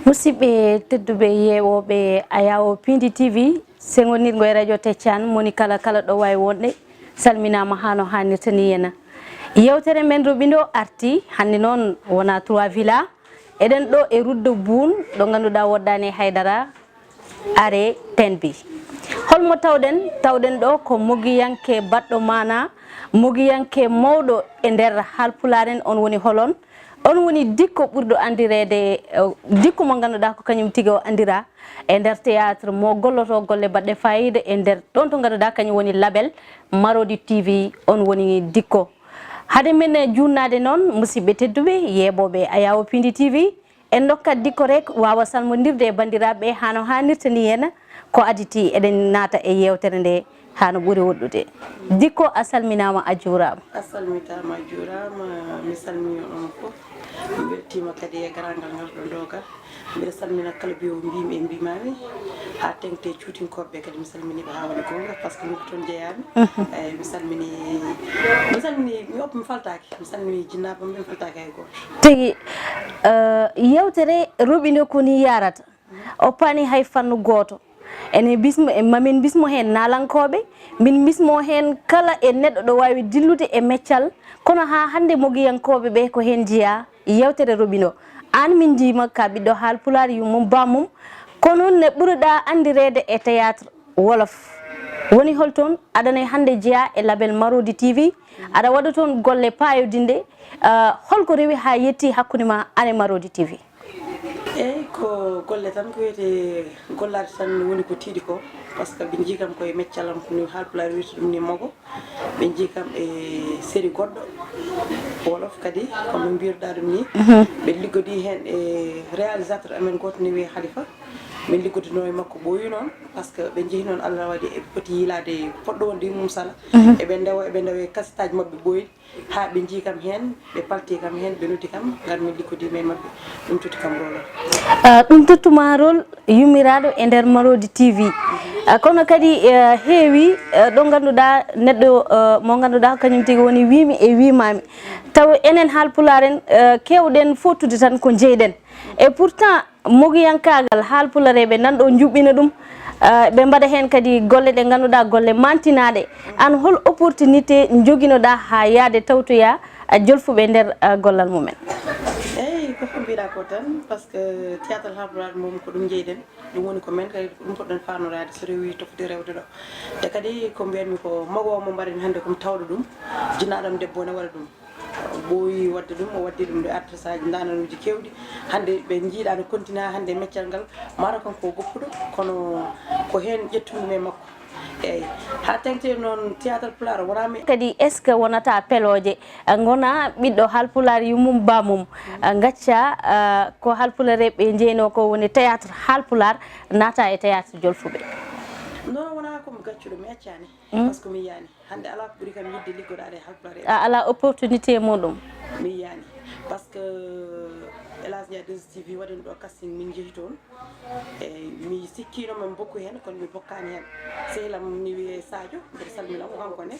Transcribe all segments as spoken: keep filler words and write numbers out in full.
Musidɓe tedduɓe yeeɓooɓe Ayawo Pindi T V, seŋondirgo e radio Teccan, moni kala kala ɗo waawi wonde, salminaama haa no haanirta ni henna. Yewtere men ruɓindo arti hannde noon wona Trois Villas. Eɗen ɗo e ruddo buun ɗo ngannduɗaa woddaani haydara. Are tenbi. Holmo tawɗen? Tawɗen ɗo ko mogiyanke baɗɗo maana, mogiyanke mawɗo e nder Haalpulaar en, on woni holon? On woni Dikko ɓurɗo anndireede, eh, Dikko mo ngannduɗaa ko kañum tigi o anndira e nder théâtre, mo golloto golle baɗɗe faayiida e nder ɗon to ngannduɗaa kañum woni label Marodi T V, on woni Dikko. Hade men juunnaade noon, musidɓe tedduɓe, yeeɓooɓe Ayawo Pindi T V, en ndokkat Dikko rek waawa salmondirde e banndiraaɓe haa no haanirta ni henna. Ko aditi eɗen naata e yeewtere nde haa no ɓuri woɗɗude. Dikko, a salminaama, a juuraama. A salmitaama, a juuraama. Mi salmini on fof. Mi weltiima kadi e garaangal ngal ɗo doogal. Mbiɗa salmina kala biyo mbimi e mbimami, haa teŋti e cuutinkooɓe kadi, mi salmini ɓe haa waɗi goonga, par ce que nokku toon jeyaami. Mhm. Eyi, mi salmini, mi salmini, mi op-, mi faltaaki. Mi salmini jinnaaɓe am ɓe, mi faltaaki hay gooto. Tigi, eh, yewtere ruɓindo ko ni yarata. Oppaani hay fannu gooto. Ene bismo, e mamin bismo heen naalankooɓe, min bismo heen kala e neɗɗo ɗo waawi dillude e meccal. Kono haa hannde mogiyankooɓe ɓe ko heen njiyaa yewtere ruɓindo. Aan min njiima ka ɓiɗɗo Haalpulaar yummum bammum, kono ne ɓuruɗaa anndireede e théâtre Wolof. Woni hol toon aɗa ne hannde jeyaa e label Marodi T V, aɗa waɗa toon golle paayodinɗe, ah, holko rewi haa yetti hakkunde ma aan e Marodi T V? Eyi, ko golle tan, ko wiyetee gollaade tan woni ko tiiɗi ko, par ce que ɓe njii kam koye meccal am, ko ni Haalpulaar wiyata ɗum ni mogo. Ɓe njii kam e série goɗɗo, Wolof kadi, kono no mbiruɗaa ɗum ni. Mhm. Ɓe liggodii heen e réalisateur amen gooto ne wiyee Halifa. Min liggodinoo e makko ɓooyi noon, par ce que ɓe njehi noon, Allah waɗi eɓe poti yiilaade poɗɗo wonde yummum sala. Mhm. Eɓe ndewa, eɓe ndewa e kasitaaji maɓɓe ɓooyɗi. Haa ɓe njii kam heen, ɓe paltii kam heen, ɓe noddi kam, ngar min liggodii e maɓɓe. Ɗum tutti kam rôle am. Ah, ɗum tottuma rôle yummiraaɗo e nder Marodi T V. Ah, kono kadi, eh, heewi, eh, ɗo ngannduɗaa neɗɗo, eh, mo ngannduɗaa ko kañum tigi woni wiimi e wiimaami. Taw enen Haalpulaar en, eh, keewɗen fottude tan ko njeyɗen. Et pourtant, mogiyankaagal Haalpulareeɓe nan ɗo njuɓɓina ɗum, eh, ɓe mbaɗa heen kadi golle ɗe ngannduɗaa, golle mantinaaɗe. Aan, hol opportunité njoginoɗaa haa yahde tawtoya, eh, jolfuɓe nder, eh, gollal mumen? Eyi, ko ko mbiɗa ko tan, par ce que théâtre Haalpulaar mum ko ɗum njeyɗen, ɗum woni ko men kadi, ko ɗum poɗɗen faandoraade so rewi tofde rewde ɗo. Te kadi ko mbiyatmi ko mogo o mo mbaɗen hannde ko mi tawɗo ɗum, jinnaaɗo am debbo ne waɗa ɗum. O ɓooyi waɗde ɗum, o waɗdi ɗum ɗo artisaaji ndaananuuji keewɗi. Hannde ɓe njiiɗaa no kontinaa hannde e meccal ngal, mataw kanko o goppuɗo, kono ko heen ƴettumi e makko. Eyi, haa teŋti noon théâtre Pulaar wonaa mi. Kadi, est-ce que wonata pelooje, eh, ngona ɓiɗɗo Haalpulaar yummum bammum, eh, ngacca, eh, ko Haalpulareeɓe njeynoo ko woni théâtre Haalpulaar, naata e théâtre Jolfuɓe? Non, wonaa ko mi gaccuɗo, mi accaani. Mm. Par ce que mi yiyaani. Hannde alaa ko ɓuri kam yiɗde liggodaade e Haalpulaar. A alaa opportunité muɗum? Mi yiyaani. Par ce que El Hadj Ndiaye deux S T V waɗi ɗo casting, min njehi toon. Eyi, mi sikkiino min mbokku heen, kono mi bokkaani heen. Sehil am ni wiyee Sadio, mbeɗa salmina mo kanko ne.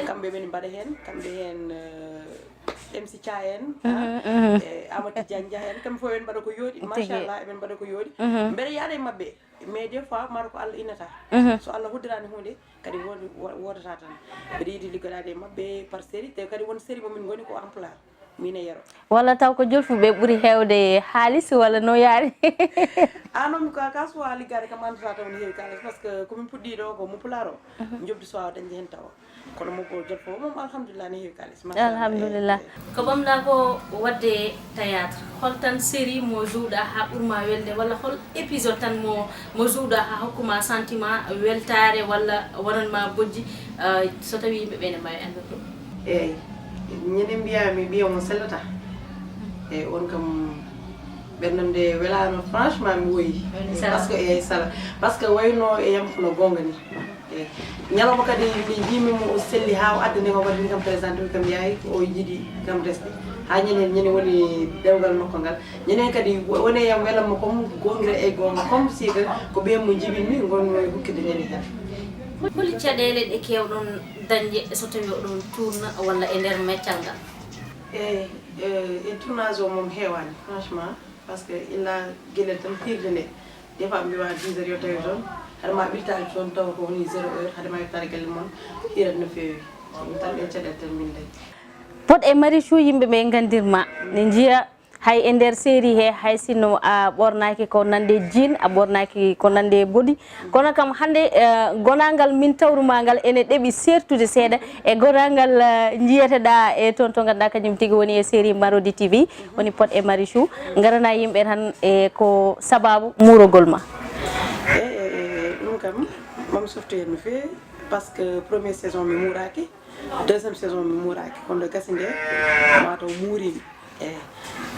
Kamɓe min mbaɗa heen, kamɓe heen, eh, M C Thia en, mhm, ah, mhm, eh, Amady Diagne en, kamɓe fof ɓe mbaɗa ko yooɗi, tigi, machallah, eɓe mbaɗa ko yooɗi. Mhm. Mbeɗa yaada e maɓɓe, mais des fois maro ko Allah innata. Mhm. So Allah hoddiraani huunde, kadi woodi, wo-, woodata tan. Mbeɗa yiɗi liggodaade e maɓɓe par série, te kadi won série mo min ngoni ko en Pulaar. Min e Yero. Walla taw ko Jolfuɓe ɓuri heewde haalis, walla no yaari? Ah non, mi ko ka soit liggaade kam anndata taw ne heewi kaalis, par ce que ko min puɗɗii ɗo ko mo Pulaar o. Mhm. Njoɓdi soit dañde heen tawa. Kono mo ko Jolfo o moom, alhamdulillah, ne heewi kaalis. Machallah. Alhamdulillah. Eyi. Ko ɓamɗa ko waɗde théâtre. Hol tan série mo jouɗa haa ɓurma welde, walla hol épisode tan mo, mo jouɗa haa hokkuma sentiment weltaare, walla waɗanma bojji, ah, so tawi yimɓe ɓe ne mbaawi anndude ɗum? Eyi, ñande mbiya mi ɓiya mo sellata. Eyi, on kam ɓernde nde welaano, franchement, mi woyi. Woni sala. Par ce que, eyi, sala. Par ce que wayno e yam kono goonga ni. Eyi. Ñalawma kadi mi njiimi mo o selli haa o addani kam, waɗani kam présenté, wi kam yaay o yiɗi kam resde. Haa ñande, ñande woni dewgal makko ngal. Ñande kadi wo-, woni e yam welamma comme goonga e goonga, comme si que ko ɓeen mo njibinmi, ngonmi e hukkitde ñande heen. Holi caɗeele ɗe keewɗon dañde so tawii oɗon tuurna walla e nder meccal ngal? E e e tournage o moom heewaani franchement, parce que illa gelel tan hiirde nde, des fois mbiwa dix heures yo tawi toon, hade ma ɓiltaade toon tawa ko woni zéro heure, hade ma yettaade galle mon hiirat no feewi. Ɗum tan ɗen caɗeele tan min dañi. Pod e Marichou, yimɓe ɓe nganndirma ne njiya hay e nder série he, hay sinno a ɓornaaki ko nande jean, a ɓornaaki ko nande body, kono kam hannde eh, gonangal min tawruma ngal ene ɗeɓi sertude seeɗa e gonangal eh, njiyeteɗa e toon to ngannduɗaa kañum tigi woni e série Marodi T V, woni Pod e Marichou, ngarana yimɓe tan e ko sababu muurogol ma. E e e ɗum kam mami softi heen no feewi, parce que première saison mi muuraaki, deuxième saison mi muuraaki, kono nde gasi nde mataw muurimi. Eyi,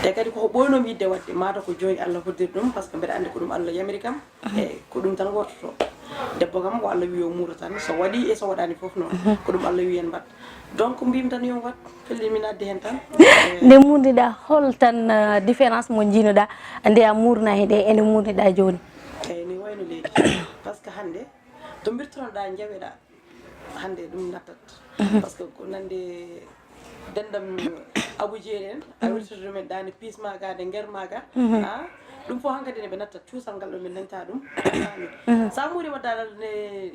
te kadi koko ɓooynomi yidde waɗde mataw ko jooni Allah hoddiri ɗum, parce que mbeɗa anndi ko ɗum Allah yamiri kam. Eyi, ko ɗum tan woototo. Debbo kam ko Allah wi yo muuro tan, so waɗi e so waɗaani fof noon ko ɗum Allah wi en mbaɗ. Donc mbimi tan yo waɗ, pellit min addi heen tan. Nde muurniɗa, hol tan eh, différence mo jiinoɗa nde a muurnahi nde e nde muurniɗa jooni? Eyi, ni wayno leydi, parce que hannde to mbirtonoɗa njaweɗa hannde ɗum nattat, parce que ko nande denndam abu jeeri en a wirtoto ɗumen ɗani piis maga nde nger maga. A ɗum fof hankadi ne ɓe nattat, cuusal ngal ɗo min dañta ɗum. Sa muuri wadda ne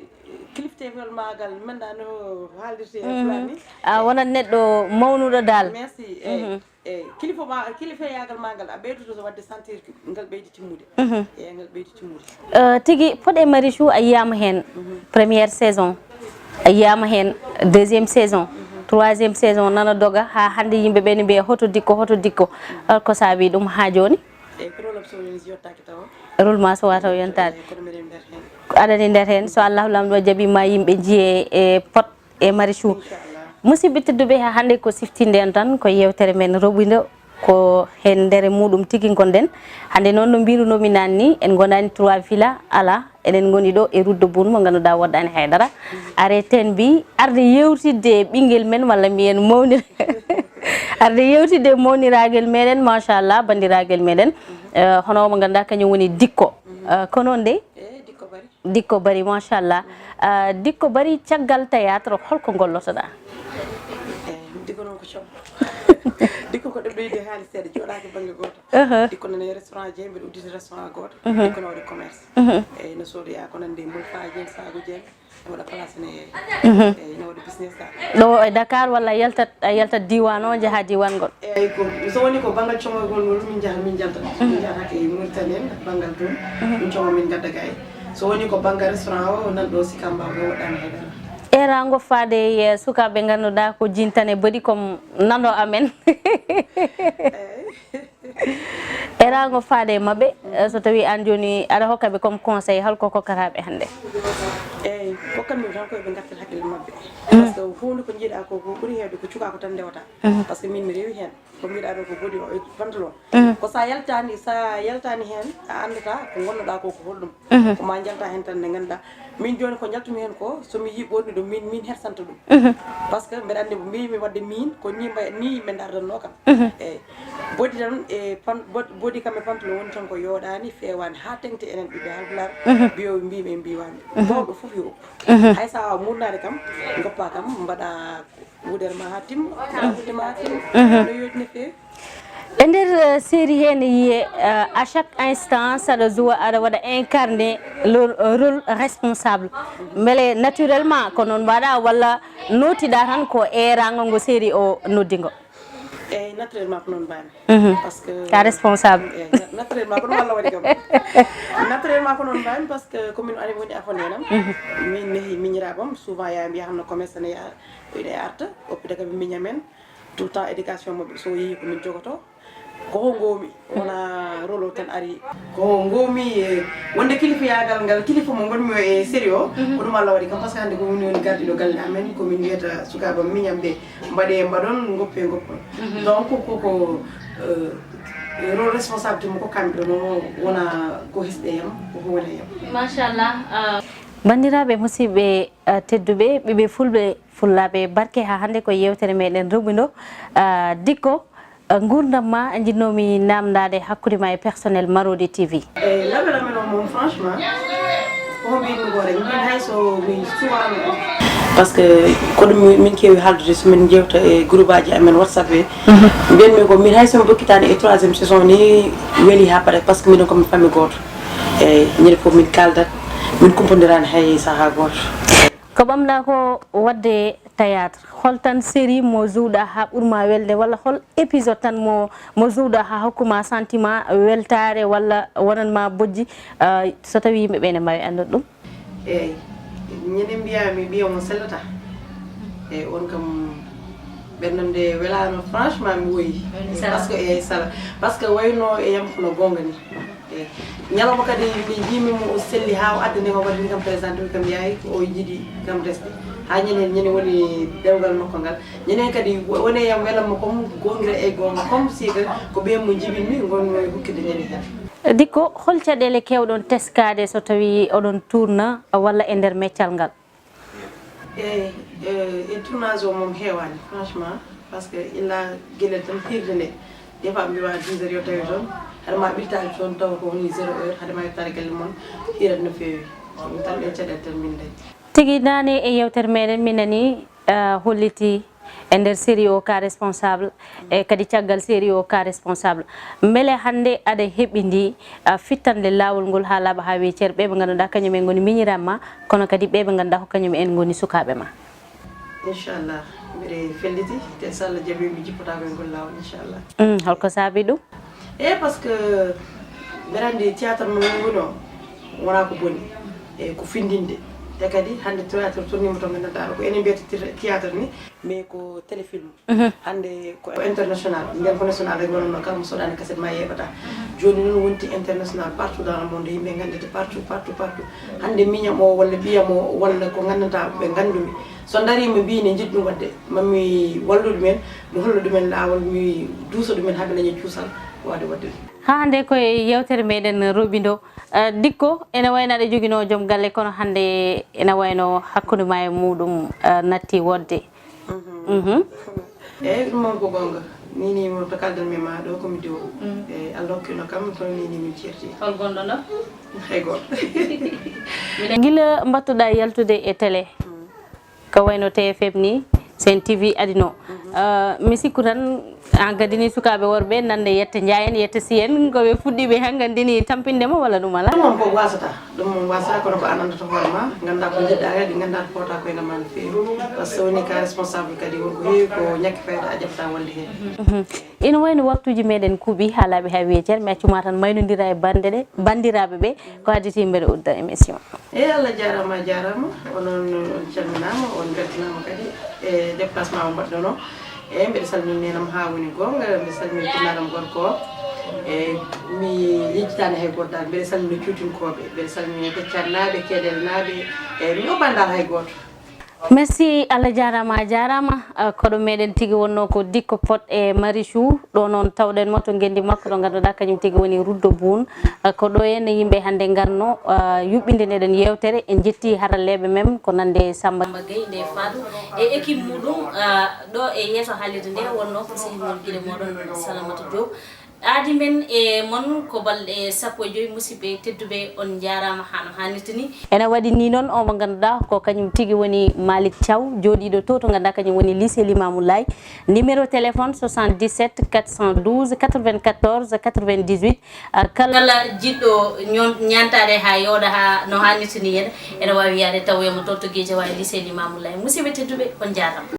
kiliftewel magal menda no haaldirte e pulani. A wonat neɗɗo mawnuɗo dal. Merci. Eyi, eyi, kilifa ma kilifayagal ma ngal a ɓeydoto waɗde sentir ngal ɓeydi timmude. Eyi, ngal ɓeydi timmude. Eh, tigi Pod e Marichou a yiyama heen première saison, a yiyama heen deuxième saison, troisième saison nana doga ha hannde yimɓe ɓe ne mbiya hoto dikko, hoto dikko. Eh, ko saabi ɗum ha jooni? Eyi, ko rôle am so woni yottaki taw. Rôle ma so wataw yontaade. Eyi, kono mbiɗen nder heen. Aɗani nder heen, so Allahu Laamɗo o jaɓima yimɓe njiye e Pod e Marichou. Musidɓe tedduɓe, ha hannde ko siftinde en tan ko yewtere men roɓindo, ko heen ndere muɗum tigi ngonɗen. Hannde noon no mbirunomi naan ni, en ngonani trois villa ala, eɗen ngoni ɗo e ruddo bun mo ngannduɗaa woɗɗani haydara. Are ten mbi arde yewtidde e ɓinngel men walla mbiyen mawnir arde yewtidde e mawniragel meɗen, machallah, banndiragel meɗen. Eh, hono mo ngannduɗaa kañum woni dikko. Eh, kono nde Eyi, dikko bari. Dikko bari, machallah. Ah, dikko bari, caggal théâtre holko gollotoɗa? Eyi, dikko noon ko com. Dikko ko ɗeɓɗo yidde haali seeɗa, joɗaki bangge goto. Dikko nana e restaurant jeeyi, mbeɗa udditi restaurant goto. Dikko na waɗi commerce. Eyi, no soodoya ko nande mulfaji en, sagoji en, ne waɗa place ne yeeya. Eyi, ne waɗi business dal. Ɗo e Dakar walla a yaltat a yaltat diwan o, jaha diwan gol? Eyi, ko so woni ko banngal comogol ngol min njaha min njalta, min njahata ke Mauritanie en banngal toon. Min coma min ngadda gay. So woni ko banngal restaurant o nan ɗo Sikamba o, mi waɗɗani haydara. Erango faade e sukaaɓe ngannduɗaa ko jintane bodi comme nano amen. Eyi. Erango faade e maɓɓe, eh, so tawi an jooni aɗa hokka ɓe comme conseil, holko kokkata ɓe hannde? Eyi, kokkanmi tan ko ɓe ngartir hakkille maɓɓe. Parce que huunde ko jiiɗa ko ko ɓuri heewde ko cuka ko tan ndewata. Parce que min mi rewi heen, ko mbiɗa ɗo ko bodi o e pantalon. Ko sa yaltani sa yaltani heen a anndata ko ngonnoɗa ko ko holɗum. Ko ma njalta heen tan nde ngannduɗa min jooni ko njaltumi heen ko so mi yi ɓorni ɗum min min hersanta ɗum. Parce que mbeɗa anndi mbimi waɗde min ko ni mbay ni yimɓe dardanno kam. Eyi, bodi tan e pan bodi kam e pantalon woni tan ko yooɗani, fewani ha tengti enen ɓiɓɓe halpulaar. Mbiyoɓe mbimi e mbiwani mawɗo fof yo uppu. Hay sa wawa murnade kam goppa kam mbaɗa wudere ma ha timma, mbaɗa wudere ma ha timma. No yooɗi no feewi. E nder eh, série he ne yiye eh, à chaque instant saɗa joua aɗa waɗa incarné le rôle responsable, mbele naturellement ko noon mbaɗa walla notiɗa tan ko erango ngo série o noddi ngo? Eyyi, naturellement ko noon mbami. Parce que ka responsable. Naturellement ko ɗum Allah waɗi kam. Naturellement ko noon mbami parce que commune ani woni afo nenam. Min nehi miñiraɓam souvent ya mbiya hamno commerce ne yaha ene arta oppida kam miñamen. Tout le temps éducation maɓɓe so yeehi ko min jogoto. Ko ho ngomi wona rôle o tan ari? Ko ho ngomi e wonde kilifayagal ngal kilifa mo gonmi o e série o. Ko ɗum Allah waɗi kam parce que hande ko min woni gardiɗo galle amen ko min wiyata sukaɓe miñam ɓe mbaɗe mbaɗon goppe goppon. Donc koko rôle responsabilité mo kokkami ɗo no wona ko hesɗe yam koko wona yam. Machallah. Bandiraɓe musiɓɓe tedduɓe ɓiɓe fulɓe fullaɓe barke ha hande ko yewtere meɗen roɓudo. Dikko gurdam ma jinnomi namdade hakkude ma e personnel Marodi T V? Eyyi, label amen o moom franchement Ko mbiymi ko rek, min hay so mi suwaano ɗum. Parce que ko ɗum min keewi haaldude, so min njewta e groupe aji amen WhatsApp he. Mbiyatmi ko min hay so mi bokkitaani e troisième saison ni, weli haa paɗa, parce que minen ko min famille gooto. Eeyi, ñande fof min kaaldat, min kumpondiraani hay sahaa gooto. Ko ɓamɗaa ko waɗde théâtre, hol tan série mo njiiɗaa haa ɓurma welde, walla hol épisode tan mo, mo njiiɗaa haa hokkuma sentiment weltaare walla wonanma bojji, ah, so tawi yimɓe ɓe ne mbaawi anndude ɗum? Eeyi, ñande mbiyaa mi ɓiya mo sellata. Eeyi, on kam ɓernde nde welaano, franchement mi woyi. Woni sala. Parce que, eeyi, sala. Parce que wayno e yam kono goonga ni. Eeyi. Ñalawma kadi mi njiimi mo o selli haa o addani kam, waɗani kam présenté, wi kam yaay ko o yiɗi kam resde. Haa ñande heen, ñande woni dewgal makko ngal. Ñande heen kadi wo-, woni e yam welamma comme goongira e goonga, comme si que ko ɓeen mo njibinmi ngonmi e hukkitde ñande heen. Dikko, hol caɗeele keewɗon teskaade so tawii oɗon tuurna walla e nder meccal ngal? Eeyi, e, e tournage o moom heewaani, franchement, parce que illa gila tan hiirde nde. Des fois, mi wiya dix heures yo tawi toon, hade ma ɓirtaade toon tawa ko woni zéro heure, hade ma yettaade galle mon, hiirat no feewi. Ɗum tan ɗen caɗeele tan min dañi. Tigi naane e yewtere meɗen, min nani, ah, holliti e nder série o ka responsable, e kadi caggal série o ka responsable. Mbele hannde aɗa heɓindi, ah, fittande laawol ngol haa laaɓa haa weecer ɓe ɓe ngannduɗaa kañum en ngoni miñiranma, kono kadi ɓe ɓe ngannduɗaa ko kañum en ngoni sukaaɓe ma? Inchallah, mbiɗa felliti, te so Allah jaɓi mi jippotaako e ngol laawol, inchallah. Mm, holko saabi ɗum? E, parce que mbeɗa anndi théâtre no woni o, wonaa ko boni. E, ko findinde. Te kadi hannde théâtre tournima to nganndanɗaa ko enen mbiyata théâtre ni, mais ko téléfilm. Mhm. Hannde ko international, nden ko national rek wonno, kala mo soodani cassette ma yeeɓata. Jooni noon wonti international, partout dans le monde, yimɓe nganndete partout, partout, partout. Hannde miñam o walla ɓiyam o walla ko nganndantaa ɓe nganndumi, so ndariima mbii ne njiɗ ɗum waɗde, mami wallu ɗumen, mi holla ɗumen laawol, mi duusa ɗumen haa ɓe daña cuusal waawde waɗde ɗum. Haa hannde koye yewtere meɗen Robindo, eh, Dikko ene wayno aɗa joginoo joom galle, kono hannde ene wayno hakkunde ma e muɗum, eh, natti woɗde. Mhm. Mhm. Eeyi, ɗum noon ko goonga. Ni ni mo to kaldan mi ma ɗo ko mi diwo. Mm. Eeyi, Allah hokkino kam, kono ni ni min ceerti. Hol gonɗo ɗo? Hay gooto. Gila mbattuɗaa yaltude e télé, mm, ko wayno T F M ni, Sen T V adino. Mhm. Ah, mi sikku tan, an kadi ni sukaaɓe worɓe nande yetta Njaay en, yetta Si en, ko ɓe fuɗɗiiɓe hankkadi ni tampinde mo walla ɗum alaa? Ɗum noon ko wasata. Ɗum wasata, kono ko an anndata hoore ma, nganndaa ko njiɗɗaa kadi, nganndaa ko fota koye ma no feewi. Par ce que woni ka responsable kadi, won ko heewi ko ñakke fayda a jaɓata wonde heen. Mhm. Ina wayno waktuuji meɗen kuuɓi haa laaɓi haa weecer, mi accuma tan maynondira e bannde ɗe, banndiraaɓe ɓe, ko addi timmbere udda émission. Eeyi, Allah jaaraama, a jaaraama. Onon, on calminaama, on mbeltanaama kadi e déplacement mo mbaɗɗon o. Eeyi, mbeɗa salmini neenam haa woni goonga, mbeɗa salmini punnaaram gorko o. Eeyi, mi yejjitaani hay gooto dal, mbeɗa salmini cuutinkooɓe, mbeɗa salmini Peccaannaaɓe, Keedelnaaɓe, eeyi, mi yobbaani dal hay gooto. Merci, Allah jaaraama, a jaaraama. Ah, koɗo meɗen tigi wonno ko Dikko Pod e Marichou. Ɗo noon tawɗen mo to ngenndi makko, ɗo ngannduɗaa kañum tigi woni Ruddo Boun. Ah, ko ɗo henne yimɓe hannde ngarno, ah, yuɓɓinde ndeɗen yewtere. En njetti haralleeɓe men ko nande Samba Gueye nde Fadou e équipe muɗum, ah, ɗo e yeeso haalirde nde wonno ko sehil mon gila moɗon Salamata Diop. Aadi men e mon ko balɗe sappo e joy, musidɓe tedduɓe, on njaaraama haa no haanirta ni. Ene waɗi ni noon, o mo ngannduɗaa ko kañum tigi woni Malick Thiaw, jooɗiiɗo to, to ngannduɗaa kañum woni lycée Limamoulaye. Numéro téléphone soixante-dix-sept quatre cent douze quatre-vingt-quatorze quatre-vingt-dix-huit. Ah, kala, kala jiɗɗo ñon-, ñaantaade haa yooɗa haa no haanirta ni en, ene waawi yaade tawoya mo toon to Guédiawaye, lycée Limamoulaye. Musidɓe tedduɓe, on njaaraama.